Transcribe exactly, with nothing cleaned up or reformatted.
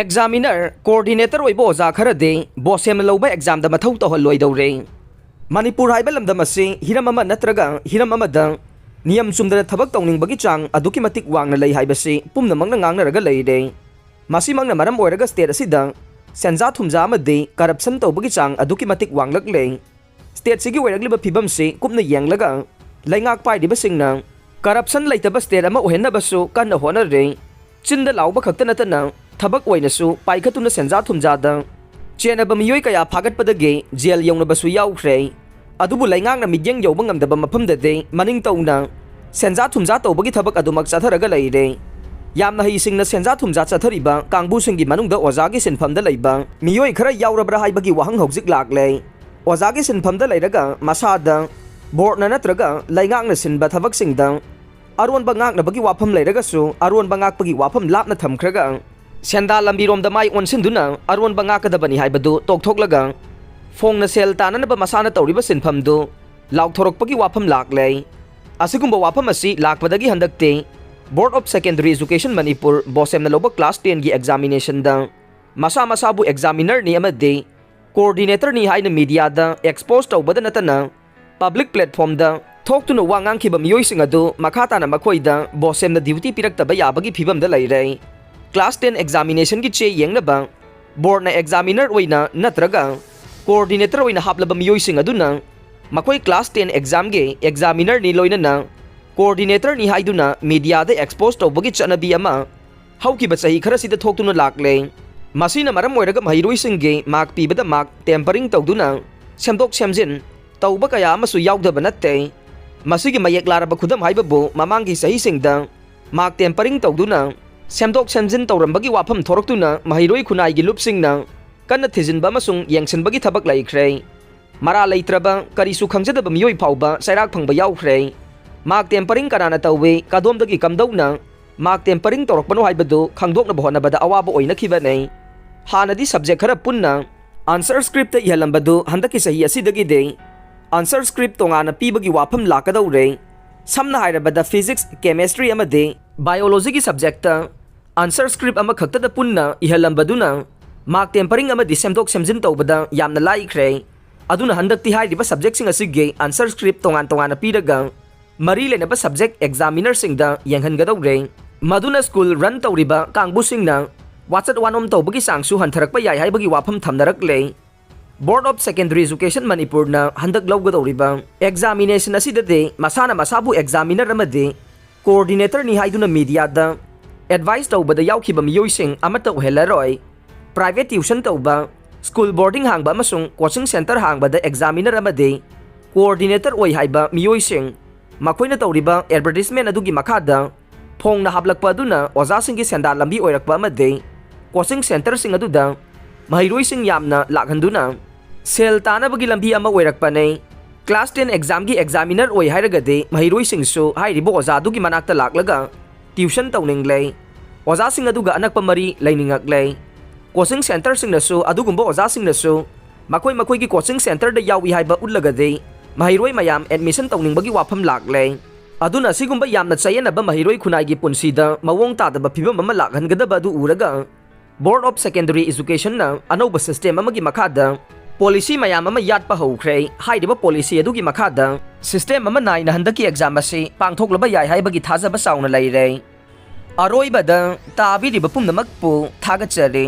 Examiner, coordinator ꯑꯣꯏꯕ ꯑꯣꯖꯥ ꯈꯔꯗꯤ ꯕꯣꯁꯦꯝꯅ ꯂꯧꯕ ꯑꯦꯛꯖꯥꯝꯗ ꯃꯊꯧ ꯇꯧꯍꯜꯂꯣꯏꯗꯧꯔꯦ꯫ ꯃꯅꯤꯄꯨꯔ ꯍꯥꯏꯕ ꯂꯝꯗꯝ ꯑꯁꯤ ꯍꯤꯔꯝ ꯑꯃ ꯅꯠꯇ꯭ꯔꯒ ꯍꯤꯔꯝ ꯑꯃꯗ ꯅꯤꯌꯝ ꯆꯨꯝꯗꯅ ꯊꯕꯛ ꯇꯧꯅꯤꯡꯕꯒꯤ ꯆꯥꯡ ꯑꯗꯨꯛꯀꯤ ꯃꯇꯤꯛ ꯋꯥꯡꯅ ꯂꯩ ꯍꯥꯏꯕꯁꯤ ꯄꯨꯝꯅꯃꯛꯅ ꯉꯥꯡꯅꯔꯒ ꯂꯩꯔꯦ꯫ ꯃꯁꯤꯃꯛꯅ ꯃꯔꯝ ꯑꯣꯏꯔꯒ ꯁ꯭ꯇꯦꯠ ꯑꯁꯤꯗ ꯁꯦꯟꯖꯥ ꯊꯨꯝꯖꯥ ꯑꯃꯗꯤ ꯀꯔꯞꯁꯟ ꯇꯧꯕꯒꯤ ꯆꯥꯡ ꯑꯗꯨꯛꯀꯤ ꯃꯇꯤꯛ ꯋꯥꯡꯂꯛꯂꯦ꯫ ꯁ꯭ꯇꯦꯠꯁꯤꯒꯤ ꯑꯣꯏꯔꯛꯂꯤꯕ ꯐꯤꯕꯝꯁꯤ ꯀꯨꯞꯅ ꯌꯦꯡꯂꯒ ꯂꯩꯉꯥꯛ ꯄꯥꯏꯔꯤꯕꯁꯤꯡꯅ ꯀꯔꯞꯁꯟ ꯂꯩꯇꯕ ꯁ꯭ꯇꯦꯠ ꯑꯃ ꯑꯣꯏꯍꯟꯅꯕꯁꯨ ꯀꯟꯅ ꯍꯣꯠꯅꯔꯤ꯫ ꯆꯤꯟꯗ ꯂꯥꯎꯕ ꯈꯛꯇ ꯅꯠꯇꯅ ꯊꯕꯛ ꯑꯣꯏꯅꯁꯨ ꯄꯥꯏꯈꯠꯇꯨꯅ ꯁꯦꯟꯖꯥ ꯊꯨꯝꯖꯥꯗ ꯆꯦꯟꯅꯕ ꯃꯤꯑꯣꯏ ꯀꯌꯥ ꯐꯥꯒꯠꯄꯗꯒꯤ ꯖꯦꯜ ꯌꯧꯅꯕꯁꯨ ꯌꯥꯎꯈ꯭ꯔꯦ꯫ ꯑꯗꯨꯕꯨ ꯂꯩꯉꯥꯛꯅ ꯃꯤꯠꯌꯦꯡ ꯌꯧꯕ ꯉꯝꯗꯕ ꯃꯐꯝꯗꯗꯤ ꯃꯅꯤꯡ ꯇꯧꯅ ꯁꯦꯟꯖꯥ ꯊꯨꯝꯖꯥ ꯇꯧꯕꯒꯤ ꯊꯕꯛ ꯑꯗꯨꯃꯛ ꯆꯠꯊꯔꯒ ꯂꯩꯔꯦ꯫ ꯌꯥꯝꯅ ꯍꯩꯁꯤꯡꯅ ꯁꯦꯟꯖꯥ ꯊꯨꯝꯖꯥ ꯆꯠꯊꯔꯤꯕ ꯀꯥꯡꯕꯨꯁꯤꯡꯒꯤ ꯃꯅꯨꯡꯗ ꯑꯣꯖꯥꯒꯤ ꯁꯤꯟꯐꯝꯗ ꯂꯩꯕ ꯃꯤꯑꯣꯏ ꯈꯔ ꯌꯥꯎꯔꯕ꯭ꯔꯥ ꯍꯥꯏꯕꯒꯤ ꯋꯥꯍꯪ ꯍꯧꯖꯤꯛ ꯂꯥꯛꯂꯦ꯫ ꯑꯣꯖꯥꯒꯤ ꯁꯤꯟꯐꯝꯗ ꯂꯩꯔꯒ ꯃꯁꯥꯗ ꯕꯣꯔꯗꯅ ꯅꯠꯇ꯭ꯔꯒ ꯂꯩꯉꯥꯛꯅ ꯁꯤꯟꯕ ꯊꯕꯛꯁꯤꯡꯗ ꯑꯔꯣꯟꯕ ꯉꯥꯛꯅꯕꯒꯤ ꯋꯥꯐꯝ ꯂꯩꯔꯒꯁꯨ ꯑꯔꯣꯟꯕ ꯉꯥꯛꯄꯒꯤ ꯋꯥꯐꯝ ꯂꯥꯞꯅ ꯊꯝꯈ꯭ꯔꯒ ꯁꯦꯟꯗꯥ ꯂꯝꯕꯤꯔꯣꯝꯗ ꯃꯥꯏ ꯑꯣꯟꯁꯤꯟꯗꯨꯅ ꯑꯔꯣꯟꯕ ꯉꯥꯛꯀꯗꯕꯅꯤ ꯍꯥꯏꯕꯗꯨ ꯇꯣꯛꯊꯣꯛꯂꯒ ꯐꯣꯡꯅ ꯁꯦꯜ ꯇꯥꯅꯅꯕ ꯃꯁꯥꯅ ꯇꯧꯔꯤꯕ ꯁꯤꯟꯐꯝꯗꯨ ꯂꯥꯎꯊꯣꯔꯛꯄꯒꯤ ꯋꯥꯐꯝ ꯂꯥꯛꯂꯦ꯫ ꯑꯁꯤꯒꯨꯝꯕ ꯋꯥꯐꯝ ꯑꯁꯤ ꯂꯥꯛꯄꯗꯒꯤ ꯍꯟꯗꯛꯇꯤ Board of Secondary Education Manipur, ꯕꯣꯁꯦꯝꯅ ꯂꯧꯕ ꯀ꯭ꯂꯥꯁ ꯇꯦꯟꯒꯤ ꯑꯦꯛꯖꯥꯃꯤꯅꯦꯁꯟꯗ ꯃꯁꯥ ꯃꯁꯥꯕꯨ ꯑꯦꯛꯖꯥꯃꯤꯅꯔꯅꯤ ꯑꯃꯗꯤ ꯀꯣꯑꯣꯔꯗꯤꯅꯦꯇꯔꯅꯤ ꯍꯥꯏꯅ ꯃꯤꯗꯤꯌꯥꯗ ꯑꯦꯛꯁꯄꯣꯖ ꯇꯧꯕꯗ ꯅꯠꯇꯅ ꯄꯕ꯭ꯂꯤꯛ ꯄ꯭ꯂꯦꯠꯐꯣꯝꯗ ꯊꯣꯛꯇꯨꯅ ꯋꯥ ꯉꯥꯡꯈꯤꯕ ꯃꯤꯑꯣꯏꯁꯤꯡ ꯑꯗꯨ ꯃꯈꯥ ꯇꯥꯅ ꯃꯈꯣꯏꯗ ꯕꯣꯁꯦꯝꯅ ꯗ꯭ꯌꯨꯇꯤ ꯄꯤꯔꯛꯇꯕ ꯌꯥꯕꯒꯤ ꯐꯤꯕꯝꯗ ꯂꯩꯔꯦ꯫ ꯀ꯭ꯂꯥꯁ ꯇꯦꯟ ꯑꯦꯛꯖꯥꯃꯤꯅꯦꯁꯟꯒꯤ ꯆꯦ ꯌꯦꯡꯅꯕ ꯕꯣꯔꯗꯅ ꯑꯦꯛꯖꯥꯃꯤꯅꯔ ꯑꯣꯏꯅ ꯅꯠꯇ꯭ꯔꯒ ꯀꯣꯑꯣꯔꯗꯤꯅꯦꯇꯔ ꯑꯣꯏꯅ ꯍꯥꯞꯂꯕ ꯃꯤꯑꯣꯏꯁꯤꯡ ꯑꯗꯨꯅ ꯃꯈꯣꯏ ꯀ꯭ꯂꯥꯁ ꯇꯦꯟ ꯑꯦꯛꯖꯥꯝꯒꯤ ꯑꯦꯛꯖꯥꯃꯤꯅꯔꯅꯤ ꯂꯣꯏꯅꯅ ꯀꯣꯑꯣꯔꯗꯤꯅꯦꯇꯔꯅꯤ ꯍꯥꯏꯗꯨꯅ ꯃꯤꯗꯤꯌꯥꯗ ꯑꯦꯛꯁꯄꯣꯖ ꯇꯧꯕꯒꯤ ꯆꯠꯅꯕꯤ ꯑꯃ ꯍꯧꯈꯤꯕ ꯆꯍꯤ ꯈꯔꯁꯤꯗ ꯊꯣꯛꯇꯨꯅ ꯂꯥꯛꯂꯦ꯫ ꯃꯁꯤꯅ ꯃꯔꯝ ꯑꯣꯏꯔꯒ ꯃꯍꯩꯔꯣꯏꯁꯤꯡꯒꯤ ꯃꯥꯔꯛ ꯄꯤꯕꯗ ꯃꯥꯔꯛ ꯇꯦꯝꯄꯔꯤꯡ ꯇꯧꯗꯨꯅ ꯁꯦꯝꯗꯣꯛ ꯁꯦꯝꯖꯤꯟ ꯇꯧꯕ ꯀꯌꯥ ꯑꯃꯁꯨ ꯌꯥꯎꯗꯕ ꯅꯠꯇꯦ꯫ ꯃꯁꯤꯒꯤ ꯃꯌꯦꯛ ꯂꯥꯔꯕ ꯈꯨꯗꯝ ꯍꯥꯏꯕꯕꯨ ꯃꯃꯥꯡꯒꯤ ꯆꯍꯤꯁꯤꯡꯗ ꯃꯥꯔꯛ ꯇꯦꯝꯄꯔꯤꯡ ꯇꯧꯗꯨꯅ ꯁꯦꯝꯗꯣꯛ ꯁꯦꯝꯖꯤꯟ ꯇꯧꯔꯝꯕꯒꯤ ꯋꯥꯐꯝ ꯊꯣꯔꯛꯇꯨꯅ ꯃꯍꯩꯔꯣꯏ ꯈꯨꯟꯅꯥꯏꯒꯤ ꯂꯨꯞꯁꯤꯡꯅ ꯀꯟꯅ ꯊꯤꯖꯤꯟꯕ ꯑꯃꯁꯨꯡ ꯌꯦꯡꯁꯤꯟꯕꯒꯤ ꯊꯕꯛ ꯂꯩꯈ꯭ꯔꯦ꯫ ꯃꯔꯥ ꯂꯩꯇ꯭ꯔꯕ, ꯀꯔꯤꯁꯨ ꯈꯪꯖꯗꯕ ꯃꯤꯑꯣꯏ ꯐꯥꯎꯕ ꯆꯩꯔꯥꯛ ꯐꯪꯕ ꯌꯥꯎꯈ꯭ꯔꯦ꯫ ꯃꯥꯔꯛ ꯇꯦꯝꯄꯔꯤꯡ ꯀꯅꯥꯅ ꯇꯧꯏ, ꯀꯗꯣꯝꯗꯒꯤ ꯀꯝꯗꯧꯅ ꯃꯥꯔꯛ ꯇꯦꯝꯄꯔꯤꯡ ꯇꯧꯔꯛꯄꯅꯣ ꯍꯥꯏꯕꯗꯨ ꯈꯪꯗꯣꯛꯅꯕ ꯍꯣꯠꯅꯕꯗ ꯑꯋꯥꯕ ꯑꯣꯏꯅꯈꯤꯕꯅꯤ꯫ ꯍꯥꯟꯅꯗꯤ ꯁꯕꯖꯦꯛ ꯈꯔ ꯄꯨꯟꯅ ꯑꯟꯁꯔ ꯁ꯭ꯀ꯭ꯔꯤꯞꯇ ꯏꯍꯜꯂꯝꯕꯗꯨ ꯍꯟꯗꯛꯀꯤ ꯆꯍꯤ ꯑꯁꯤꯗꯒꯤꯗꯤ ꯑꯟꯁꯔ ꯁ꯭ꯀ꯭ꯔꯤꯞ ꯇꯣꯉꯥꯟꯅ ꯄꯤꯕꯒꯤ ꯋꯥꯐꯝ ꯂꯥꯛꯀꯗꯧꯔꯦ꯫ ꯁꯝꯅ ꯍꯥꯏꯔꯕꯗ ꯐꯤꯖꯤꯛꯁ, ꯀꯦꯃꯦꯁꯇ꯭ꯔꯤ ꯑꯃꯗꯤ ꯕꯥꯏꯑꯣꯂꯣꯖꯤꯒꯤ ꯁꯕꯖꯦꯛꯇ Answer script ꯑꯃꯈꯛꯇꯗ ꯄꯨꯟꯅ ꯏꯍꯜꯂꯝꯕꯗꯨꯅ mark tampering ꯑꯃꯗꯤ ꯁꯦꯝꯗꯣꯛ ꯁꯦꯝꯖꯤꯟ ꯇꯧꯕꯗ ꯌꯥꯝꯅ ꯂꯥꯏꯈ꯭ꯔꯦ꯫ ꯑꯗꯨꯅ ꯍꯟꯗꯛꯇꯤ ꯍꯥꯏꯔꯤꯕ subjectꯁꯤꯡ ꯑꯁꯤꯒꯤ answer script ꯇꯣꯉꯥꯟ ꯇꯣꯉꯥꯟꯅ ꯄꯤꯔꯒ ꯃꯔꯤ ꯂꯩꯅꯕ subject examinerꯁꯤꯡꯗ ꯌꯦꯡꯍꯟꯒꯗꯧꯔꯦ꯫ ꯃꯗꯨꯅ school run ꯇꯧꯔꯤꯕ ꯀꯥꯡꯕꯨꯁꯤꯡꯅ ꯋꯥꯆꯠ ꯋꯥꯅꯣꯝ ꯇꯧꯕꯒꯤ ꯆꯥꯡꯁꯨ ꯍꯟꯊꯔꯛꯄ ꯌꯥꯏ ꯍꯥꯏꯕꯒꯤ ꯋꯥꯐꯝ ꯊꯝꯅꯔꯛꯂꯦ꯫ Board of Secondary Education ꯃꯅꯤꯄꯨꯔꯅ ꯍꯟꯗꯛ ꯂꯧꯒꯗꯧꯔꯤꯕ examination ꯑꯁꯤꯗꯗꯤ ꯃꯁꯥꯅ ꯃꯁꯥꯕꯨ examiner ꯑꯃꯗꯤ coordinatorꯅꯤ ꯍꯥꯏꯗꯨꯅ mediaꯗ advice ꯇꯧꯕꯗ ꯌꯥꯎꯈꯤꯕ ꯃꯤꯑꯣꯏꯁꯤꯡ ꯑꯃꯠꯇ ꯑꯣꯏꯍꯜꯂꯔꯣꯏ꯫ Private tuition ꯇꯧꯕ, school boarding ꯍꯥꯡꯕ ꯑꯃꯁꯨꯡ coaching centre ꯍꯥꯡꯕꯗ examiner ꯑꯃꯗꯤ coordinator ꯑꯣꯏ ꯍꯥꯏꯕ ꯃꯤꯑꯣꯏꯁꯤꯡ, ꯃꯈꯣꯏꯅ ꯇꯧꯔꯤꯕ advertisement ꯑꯗꯨꯒꯤ ꯃꯈꯥꯗ ꯐꯣꯡꯅ ꯍꯥꯞꯂꯛꯄ ꯑꯗꯨꯅ ꯑꯣꯖꯥꯁꯤꯡꯒꯤ ꯁꯦꯟꯗꯥꯟ ꯂꯝꯕꯤ ꯑꯣꯏꯔꯛꯄ ꯑꯃꯗꯤ coaching centreꯁꯤꯡ ꯑꯗꯨꯗ ꯃꯍꯩꯔꯣꯏꯁꯤꯡ ꯌꯥꯝꯅ ꯂꯥꯛꯍꯟꯗꯨꯅ ꯁꯦꯜ ꯇꯥꯅꯕꯒꯤ ꯂꯝꯕꯤ ꯑꯃ ꯑꯣꯏꯔꯛꯄꯅꯤ꯫ Class ten examꯒꯤ examiner ꯑꯣꯏ ꯍꯥꯏꯔꯒꯗꯤ ꯃꯍꯩꯔꯣꯏꯁꯤꯡꯁꯨ ꯍꯥꯏꯔꯤꯕ ꯑꯣꯖꯥ ꯑꯗꯨꯒꯤ ꯃꯅꯥꯛꯇ ꯂꯥꯛꯂꯒ tuition ꯇꯧꯅꯤꯡꯂꯦ꯫ ꯑꯣꯖꯥꯁꯤꯡ ꯑꯗꯨꯒ ꯑꯅꯛꯄ ꯃꯔꯤ ꯂꯩꯅꯤꯡꯉꯛꯂꯦ꯫ Coaching centreꯁꯤꯡꯅꯁꯨ ꯑꯗꯨꯒꯨꯝꯕ ꯑꯣꯖꯥꯁꯤꯡꯅꯁꯨ ꯃꯈꯣꯏ ꯃꯈꯣꯏꯒꯤ coaching centreꯗ ꯌꯥꯎꯏ ꯍꯥꯏꯕ ꯎꯠꯂꯒꯗꯤ ꯃꯍꯩꯔꯣꯏ ꯃꯌꯥꯝ admission ꯇꯧꯅꯤꯡꯕꯒꯤ ꯋꯥꯐꯝ ꯂꯥꯛꯂꯦ꯫ ꯑꯗꯨꯅ ꯑꯁꯤꯒꯨꯝꯕ ꯌꯥꯝꯅ ꯆꯌꯦꯠꯅꯕ ꯃꯍꯩꯔꯣꯏ ꯈꯨꯟꯅꯥꯏꯒꯤ ꯄꯨꯟꯁꯤꯗ ꯃꯑꯣꯡ ꯇꯥꯗꯕ ꯐꯤꯕꯝ ꯑꯃ ꯂꯥꯛꯍꯟꯒꯗꯕ ꯑꯗꯨ ꯎꯔꯒ Board of Secondary Educationꯅ ꯑꯅꯧꯕ system ꯑꯃꯒꯤ ꯃꯈꯥꯗ policy ꯃꯌꯥꯝ ꯑꯃ ꯌꯥꯠꯄ ꯍꯧꯈ꯭ꯔꯦ꯫ ꯍꯥꯏꯔꯤꯕ policy ꯑꯗꯨꯒꯤ ꯃꯈꯥꯗ system ꯑꯃ ꯅꯥꯏꯅ ꯍꯟꯗꯛꯀꯤ exam ꯑꯁꯤ ꯄꯥꯡꯊꯣꯛꯂꯕ ꯌꯥꯏ ꯍꯥꯏꯕꯒꯤ ꯊꯥꯖꯕ ꯆꯥꯎꯅ ꯂꯩꯔꯦ꯫ ꯑꯔꯣꯏꯕꯗ ꯇꯥꯕꯤꯔꯤꯕ ꯄꯨꯝꯅꯃꯛꯄꯨ ꯊꯥꯒꯠꯆꯔꯤ꯫